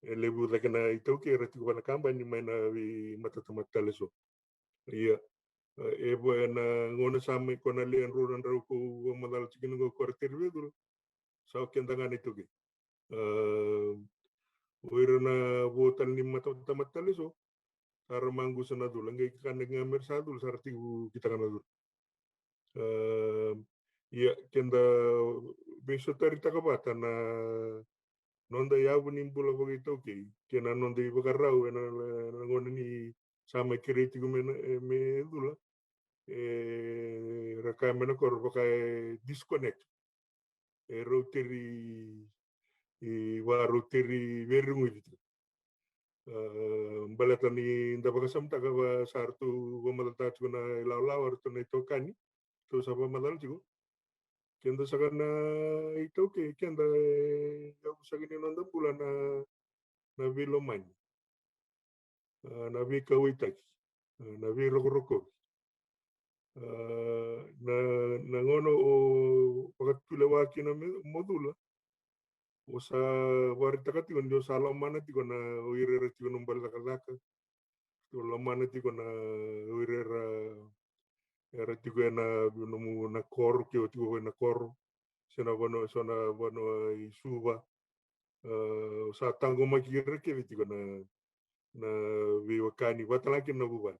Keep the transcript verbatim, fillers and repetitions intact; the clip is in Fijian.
E levu cake na iTaukei era tiko vua na kabani mai na veimatatamata tale eso. Ia, e vo ena gauna sa mai ko na lewe drau na drau ko vakamacala tiko kina qo ko ra teri veicula. Sa o keda ga na iTaukei. O ira na vo tale ni matatamata tale eso, sa ra maqusa na cula, qai kakana ga me ra sa cula, sa ra tiko kitaka na cula. Ia, keda veisotaritaka vata na noda yavu ni bula vakaitaukei kei na noda ivakarau ena, na gauna ni sa mai kerei tiko me, me cula. E ra kaya mai na koro vaka e disconnect. E rauteri, e varauteri veireguci tiko. Baleta ni da vakasamataka va sa ratou vakamacalataka tiko na ilawalawa, ratou na itokani, ratou sa vakamacala tiko. Keda saka na iTaukei, keda e yavu saka ni noda bula na, na veilomani, na veikauwaitaki, na veirokorokovi. Na, na gauna o vakatulewa kina mo cula, o sa vakaraitaka tiko ni o sa lomana tiko na o ira era tiko na bale cakacaka, o lomana tiko na o ira era, era tiko ena nomu na koro, ke o tiko ena koro, se na vanua, so na vanua i Suva. O sa taqomaki ira kece tiko na, na veiwekani, vata kei na vuvale.